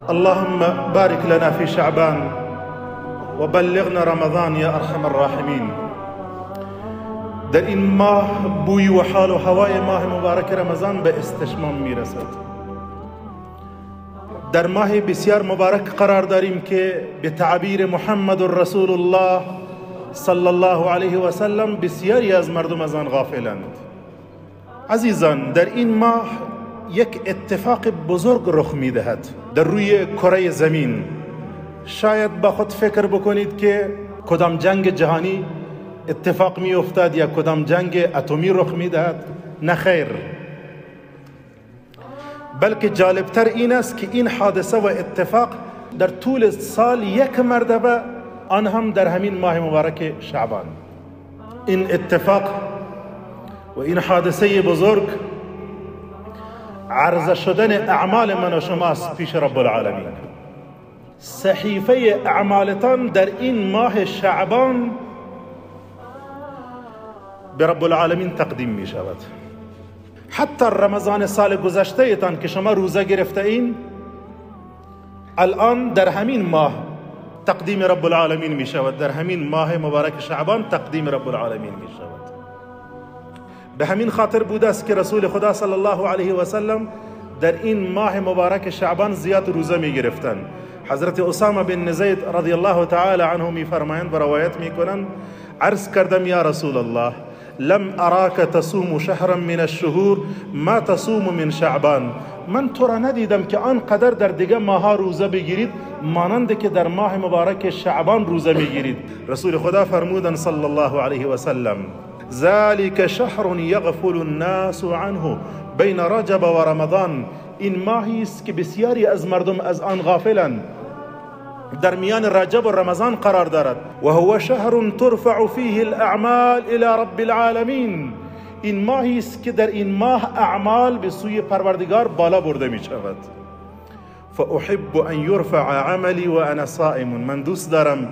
اللهم بارك لنا في شعبان وبلغنا رمضان یا ارحم الراحمین. در این ماه بوی و حال و هوای ماه مبارک رمضان به استشمام میرسد. در ماه بسیار مبارک قرار داریم که به تعبیر محمد رسول الله صلی الله علیه و سلم بسیاری از مردم از آن غافلند. عزیزان، در این ماه یک اتفاق بزرگ رخ میدهد در روی کره زمین. شاید با خود فکر بکنید که کدام جنگ جهانی اتفاق می افتاد یا کدام جنگ اتمی رخ میدهد. نه خیر، بلکه جالبتر این است که این حادثه و اتفاق در طول سال یک مرتبه، آن هم در همین ماه مبارک شعبان. این اتفاق و این حادثه بزرگ عرضه شدن اعمال من و شماست پیش رب العالمین. صحیفه اعمالتان در این ماه شعبان به رب العالمین تقدیم می شود. حتی رمضان سال گذشته تان که شما روزه گرفته این، الان در همین ماه تقدیم رب العالمین می شود. در همین ماه مبارک شعبان تقدیم رب العالمین می شود. به همین خاطر بوده است که رسول خدا صلی الله علیه و سلم در این ماه مبارک شعبان زیاد روزه می گرفتند. حضرت اسامه بن زید رضی الله تعالی عنه می فرمایند و روایت می کنند: عرض کردم یا رسول الله، لم اراک تصوم شهرا من الشهور ما تصوم من شعبان. من تو را ندیدم که آنقدر در دیگه ماها روزه بگیرید مانند که در ماه مبارک شعبان روزه میگیرید. رسول خدا فرمودن صلی الله علیه و سلم: ذلك شهر یغفل الناس عنه بین رجب و رمضان. این ماهی است که بسیاری از مردم از آن غافلند، در میان رجب و رمضان قرار دارد. و هو شهر ترفع فیه الاعمال الى رب العالمین. این ماهی است که در این ماه اعمال به سوی پروردگار بالا برده می شود. فاحب ان يرفع عملی و انا صائم. من دوست دارم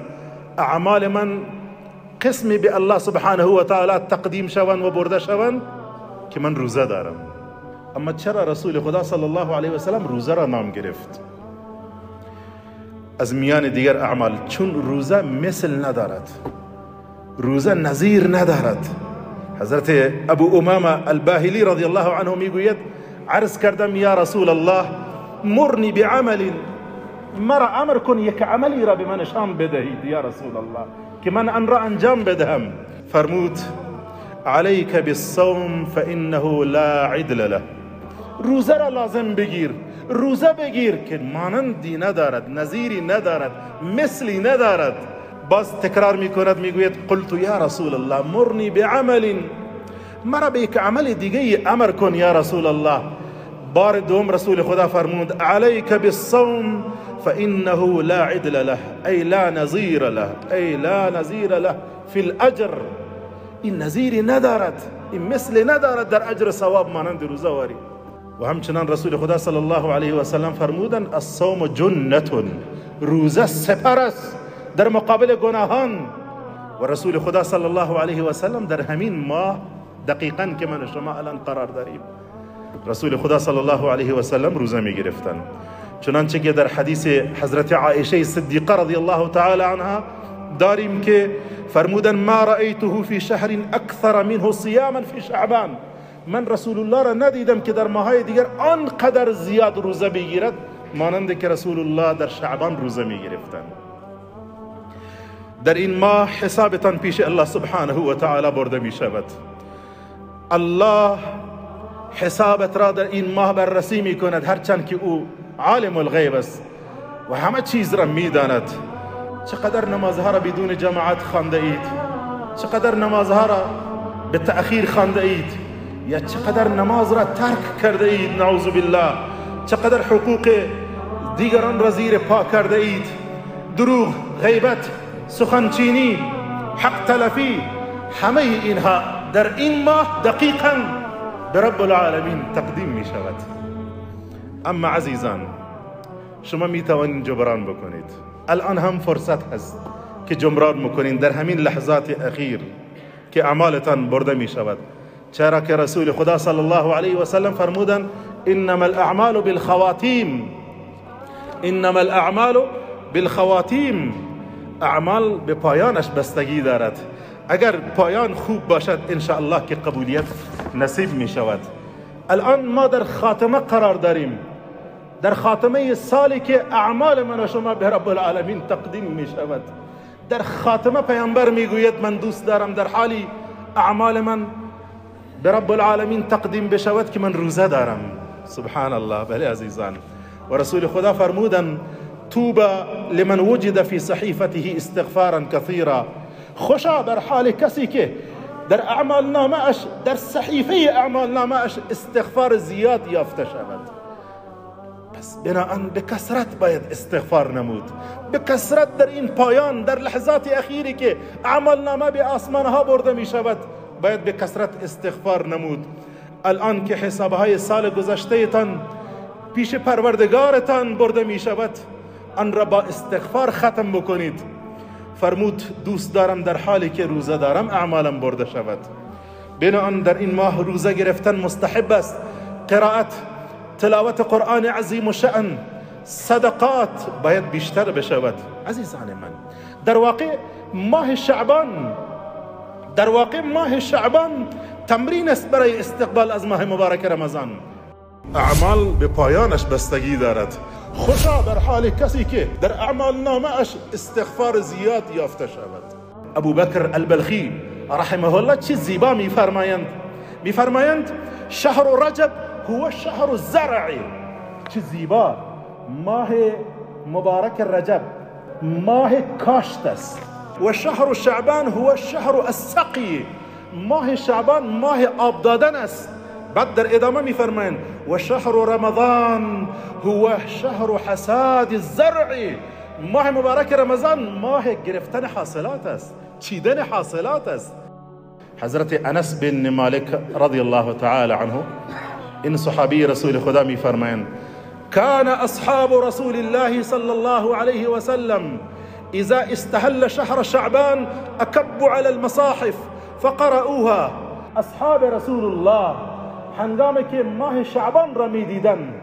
اعمال من قسمی به الله سبحانه و تعالی تقدیم شوند و برده شوند که من روزه دارم. اما چرا رسول خدا صلی الله علیه و سلم روزه را نام گرفت از میان دیگر اعمال؟ چون روزه مثل ندارد، روزه نظیر ندارد. حضرت ابو امامه الباهلی رضی الله عنه میگوید: عرض کردم یا رسول الله، مرنی بعمل، مرا امر کن یک عملی را به من نشان بدهید یا رسول الله که من آن را انجام بدهم. فرمود: علیک بالصوم فانه لا عدل له. روزه را لازم بگیر، روزه بگیر که مانندی ندارد، نظیری ندارد، مثلی ندارد. باز تکرار میکند، میگوید: قلت یا رسول الله مرنی بعمل، مرا به یک عمل دیگه امر کن یا رسول الله. بار دوم رسول خدا فرمود: علیک بالصوم فانه لا عدل له، ای لا نظیر له، ای لا نظیر له فی الاجر. این نظیری ندارد، این مثل ندارد در اجر ثواب مانند روزه واری. و همچنان رسول خدا صلی الله علیه و سلم فرمودند: الصوم جنة، روزه سپر است در مقابل گناهان. و رسول خدا صلی الله علیه و سلم در همین ماه دقیقا که من و شما الان قرار داریم، رسول خدا صلی الله علیه و سلم روزه می گرفتند. چنانچه که در حدیث حضرت عایشه صدیقه رضی الله تعالی عنها داریم که فرمودن: ما رأیته فی شهر اکثر منه صیاما فی شعبان. من رسول الله را ندیدم که در ماهای دیگر آنقدر زیاد روزه بگیرد مانند که رسول الله در شعبان روزه می گرفتند. در این ماه حسابتان پیش الله سبحانه و تعالی برده می شود. الله حسابت را در این ماه بررسی می کند، هرچند که او عالم الغیب است و همه چیز را می داند. چقدر نمازها را بدون جماعت خوانده اید، چقدر نمازها را به تأخیر خوانده اید، یا چقدر نماز را ترک کرده اید، نعوذ بالله. چقدر حقوق دیگران را زیر پا کرده اید، دروغ، غیبت، سخنچینی، حق تلفی، همه اینها در این ماه دقیقا به رب العالمین تقدیم می شود. اما عزیزان، شما می توانید جبران بکنید. الان هم فرصت هست که جبران بکنید در همین لحظات اخیر که اعمالتان برده می شود. چرا که رسول خدا صلی الله علیه و سلم فرمودن انما الاعمال بالخواتیم، انما الاعمال بالخواتیم، اعمال به پایانش بستگی دارد. اگر پایان خوب باشد انشاءالله که قبولیت نصیب می شود. الان ما در خاتمه قرار داریم، در خاتمه سالی که اعمال من و شما به رب العالمین تقدیم می شود. در خاتمه پیامبر می گوید من دوست دارم در حالی اعمال من به رب العالمین تقدیم بشود که من روزه دارم. سبحان الله. بله عزیزان، و رسول خدا فرمودن طوبى لمن وجد في صحیفته استغفارا كثيرا. خوشا بر حال کسی که در اعمال نامه اش، در صحیفه اعمال نامه اش استغفار زیاد یافته شود. پس بناءً به کثرت باید استغفار نمود، به کثرت در این پایان، در لحظات اخیری که اعمال نامه به آسمان ها برده می شود، باید به کثرت استغفار نمود. الان که حسابهای سال گذشته تان پیش پروردگارتان برده می شود، آن را با استغفار ختم بکنید. فرمود دوست دارم در حالی که روزه دارم اعمالم برده شود. بناءً در این ماه روزه گرفتن مستحب است. قرائت، تلاوت قرآن عظیم و شأن، صدقات باید بیشتر بشود. عزیزان من، در واقع ماه شعبان، در واقع ماه شعبان تمرین است برای استقبال از ماه مبارک رمضان. اعمال به پایانش بستگی دارد. خوشا بر حال کسی که در اعمال نامه اش استغفار زیاد یافته شود. ابو بکر البلخی رحمه الله چه زیبا میفرمایند، میفرمایند شهر رجب هو شهر الزرع. چه زیبا، ماه مبارک رجب ماه کاشت است. و شهر شعبان هو شهر السقی، ماه شعبان ماه آب دادن است. بعد در ادامه میفرمایند و شهر رمضان هو شهر حصاد الزرع، ماه مبارک رمضان ماه گرفتن حاصلات است، چیدن حاصلات است. حضرت انس بن مالک رضی الله تعالی عنه، این صحابی رسول خدا میفرمایند كان اصحاب رسول الله صلى الله عليه وسلم اذا استهل شهر شعبان اكبوا على المصاحف فقرأوها. اصحاب رسول الله هنگامی که ماه شعبان را میدیدن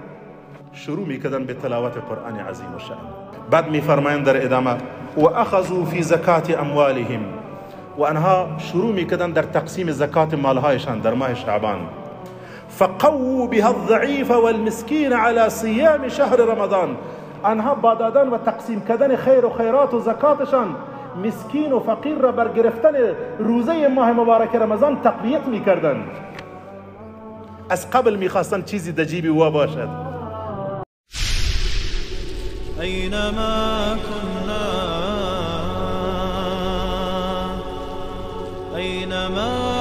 شروع میکردن به تلاوت قرآن عظیم و شأن. بعد میفرمایند در ادامه و اخذوا فی زکات اموالهم، و آنها شروع میکردن در تقسیم زکات مالهایشان در ماه شعبان. فقووا بها الضعیف والمسکین على صیام شهر رمضان، آنها با دادن و تقسیم کردن خیر و خیرات و زکاتشان مسکین و فقیر را بر گرفتن روزه ماه مبارک رمضان تقویت میکردند. از قبل میخواستن چیزی در جیب او باشد. اینما كنا، اینما